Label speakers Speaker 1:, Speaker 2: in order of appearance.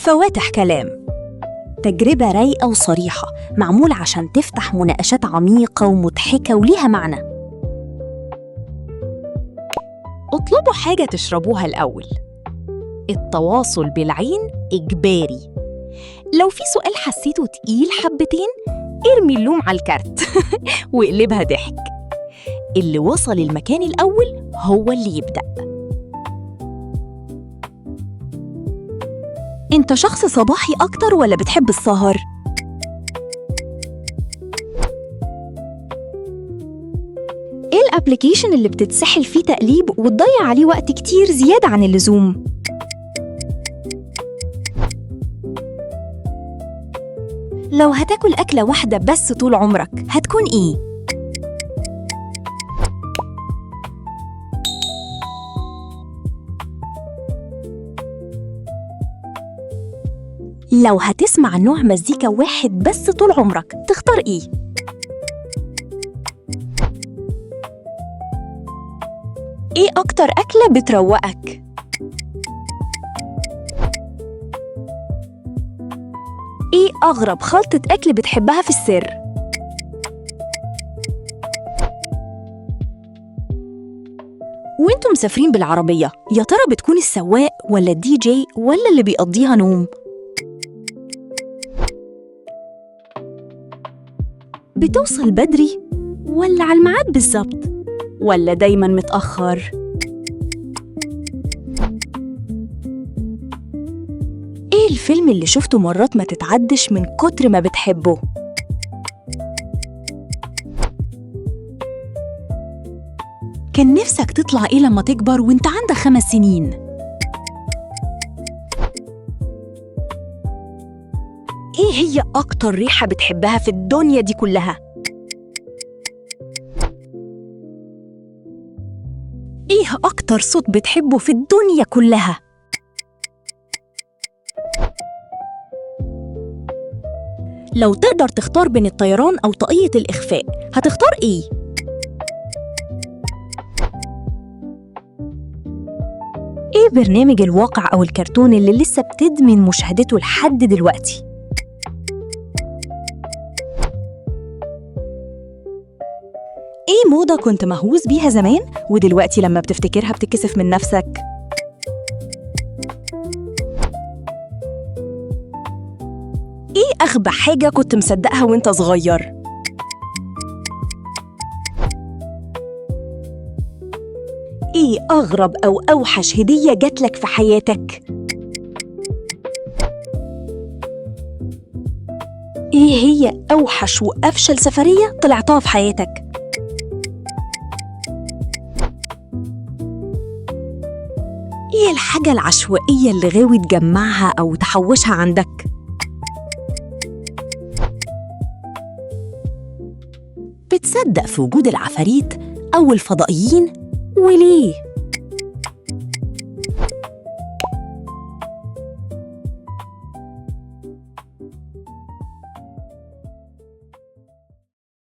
Speaker 1: فواتح كلام. تجربة رايقة وصريحة، معمولة عشان تفتح مناقشات عميقة ومضحكة وليها معنى.
Speaker 2: اطلبوا حاجة تشربوها الأول. التواصل بالعين إجباري. لو في سؤال حسيته تقيل حبتين، ارمي اللوم على الكارت واقلبها ضحك. اللي وصل المكان الأول هو اللي يبدأ.
Speaker 1: انت شخص صباحي أكتر ولا بتحب السهر؟ ايه ال application اللي بتتسحل فيه تقليب وتضيع عليه وقت كتير زيادة عن اللزوم؟ لو هتاكل أكلة واحدة بس طول عمرك، هتكون إيه؟ لو هتسمع نوع مزيكا واحد بس طول عمرك، تختار إيه؟ إيه أكتر أكلة بتروقك؟ إيه أغرب خلطة أكل بتحبها في السر؟ وانتم مسافرين بالعربية، يا ترى بتكون السواق ولا الدي جي ولا اللي بيقضيها نوم؟ بتوصل بدري ولا على الميعاد بالظبط ولا دايما متأخر؟ إيه الفيلم اللي شفته مرات ما تتعدش من كتر ما بتحبه؟
Speaker 2: كان نفسك تطلع إيه لما تكبر وإنت عندك 5 سنين؟
Speaker 1: إيه هي أكتر ريحة بتحبها في الدنيا دي كلها؟ إيه أكتر صوت بتحبه في الدنيا كلها؟ لو تقدر تختار بين الطيران أو طاقية الإخفاء، هتختار إيه؟ إيه برنامج الواقع أو الكرتون اللي لسه بتدمن مشاهدته لحد دلوقتي؟ إيه موضة كنت مهووس بيها زمان ودلوقتي لما بتفتكرها بتتكسف من نفسك؟ إيه أغبى حاجة كنت مصدقها وإنت صغير؟ إيه أغرب أو أوحش هدية جاتلك في حياتك؟ إيه هي أوحش وأفشل سفرية طلعتها في حياتك؟ إيه الحاجة العشوائية اللي غاوي تجمعها أو تحوشها عندك؟
Speaker 2: بتصدق في وجود العفاريت أو الفضائيين وليه؟